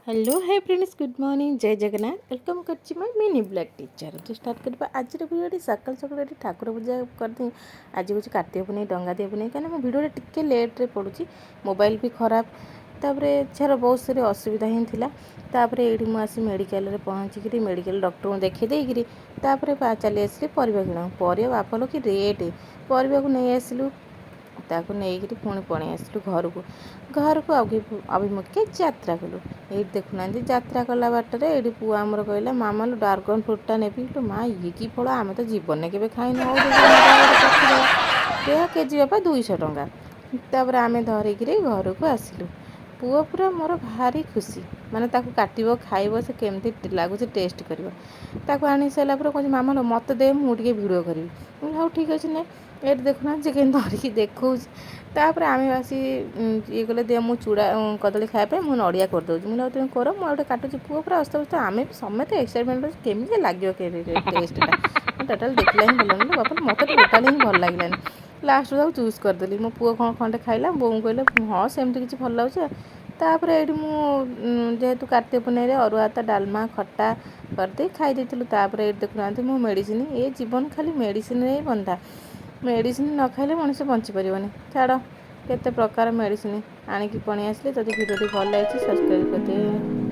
Hello, hi friends, good morning, ଜୟ Jagannath. Welcome କରୁଛି ମୋ mini blog teacher. ତ ଷ୍ଟାର୍ଟ କରିବା ଆଜିର ଭିଡ଼ିଓଟି। ସକାଳୁ ସକାଳୁ ଏଠି ଠାକୁର ପୂଜା କରିଦେଇ, ଆଜି ହେଉଛି କାର୍ତ୍ତିକ ପୂର୍ଣ୍ଣିମା, ଡଙ୍ଗା ଦିଆ ପୂର୍ଣ୍ଣିମା। କାହିଁକିନା ମୋ ଭିଡ଼ିଓଟା ଟିକେ ଲେଟ୍ରେ ପଡ଼ୁଛି, ମୋବାଇଲ ବି ଖରାପ, ତାପରେ ଛାର ବହୁତ ସାରି ଅସୁବିଧା ହିଁ ଥିଲା। ତାପରେ ଏଇଠି ମୁଁ ଆସି ମେଡ଼ିକାଲରେ ପହଞ୍ଚିକିରି ମେଡ଼ିକାଲ ଡକ୍ଟରଙ୍କୁ ଦେଖେଇ ଦେଇକିରି ତାପରେ ଚାଲି ଆସିଲି ପରିବା କିଣିବାକୁ। ପରିବା ବାପଲୋ, କି ରେଟ୍! ପରିବାକୁ ନେଇ ଆସିଲୁ, ତାକୁ ନେଇକିରି ପୁଣି ପଳେଇ ଆସିଲୁ ଘରକୁ। ଘରକୁ ଅଭିମୁଖେ ଯାତ୍ରା କଲୁ। ଏଇଠି ଦେଖୁନାହାନ୍ତି, ଯାତ୍ରା କଲା ବାଟରେ ଏଇଠି ପୁଅ ଆମର କହିଲା, "ମାମାଲୋ, ଡ୍ରାଗନ୍ ଫ୍ରୁଟ୍ଟା ନେବି।" ଲୋ ମା, ଇଏ କି ଫଳ? ଆମେ ତ ଜୀବନରେ କେବେ ଖାଇନୁ। ହଉ ଦେଖିବା, ଗୋଟେ ଚାଖିଦେବା। ଏହା କେଜି ବାପା 200 ଟଙ୍କା। ତାପରେ ଆମେ ଧରିକିରି ଘରକୁ ଆସିଲୁ। ପୁଅ ପୁରା ମୋର ଭାରି ଖୁସି, ମାନେ ତାକୁ କାଟିବ, ଖାଇବ, ସେ କେମିତି ଲାଗୁଛି ଟେଷ୍ଟ କରିବ। ତାକୁ ଆଣି ସାରିଲା ପରେ କହୁଛି, "ମାମା, ମୋତେ ଦେ, ମୁଁ ଟିକେ ଭିଡ଼ିଓ କରିବି।" ମୁଁ, "ହଉ, ଠିକ୍ ଅଛି, ନେ।" ଏଇଠି ଦେଖୁନାହାନ୍ତି, ସେ କେମିତି ଧରିକି ଦେଖାଉଛି। ତାପରେ ଆମେ ଆସି ଇଏ କଲେ, "ଦେ, ମୁଁ ଚୁଡ଼ା କଦଳୀ ଖାଇବା ପାଇଁ ମୁଁ ନଡ଼ିଆ କରିଦେଉଛି।" ମୁଁ, "ହଉ, ତୁମେ କର, ମୁଁ ଆଉ ଗୋଟେ କାଟୁଛି।" ପୁଅ ପୁରା ଅସ୍ତବ୍ୟସ୍ତ। ଆମେ ବି ସମସ୍ତେ ଏକ୍ସାଇଟମେଣ୍ଟ ଅଛି, କେମିତି ଲାଗିବ ଟେଷ୍ଟଟା। ଟୋଟାଲି ଦେଖିଲା ହିଁ ଭଲ ଲାଗିଲା ବାପା, ମୋତେ ଟୋଟାଲି ହିଁ ଭଲ ଲାଗିଲାନି। ଲାଷ୍ଟକୁ ତାକୁ ଜୁସ୍ କରିଦେଲି। ମୋ ପୁଅ କ'ଣ ଖଣ୍ଡେ ଖାଇଲା। ବୋଉଙ୍କୁ କହିଲେ, "ହଁ, ସେମିତି କିଛି ଭଲ ଲାଗୁଛି।" ତାପରେ ଏଇଠି ମୁଁ ଯେହେତୁ କାର୍ତ୍ତିକ ପୂର୍ଣ୍ଣିମାରେ ଅରୁଆ ଭାତ, ଡାଲମା, ଖଟା କରିଦେଇ ଖାଇ ଦେଇଥିଲୁ। ତାପରେ ଏଇଠି ଦେଖୁନାହାନ୍ତି, ମୁଁ ମେଡ଼ିସିନ, ଏ ଜୀବନ ଖାଲି ମେଡ଼ିସିନରେ ହିଁ ବନ୍ଧା। ମେଡ଼ିସିନ ନ ଖାଇଲେ ମଣିଷ ବଞ୍ଚିପାରିବନି। ଛାଡ଼, କେତେ ପ୍ରକାର ମେଡ଼ିସିନ ଆଣିକି ପଳେଇ ଆସିଲି। ଯଦି ଭିଡ଼ିଓଟି ଭଲ ଲାଗିଛି, ସବସ୍କ୍ରାଇବ୍ କରିଦେବେ।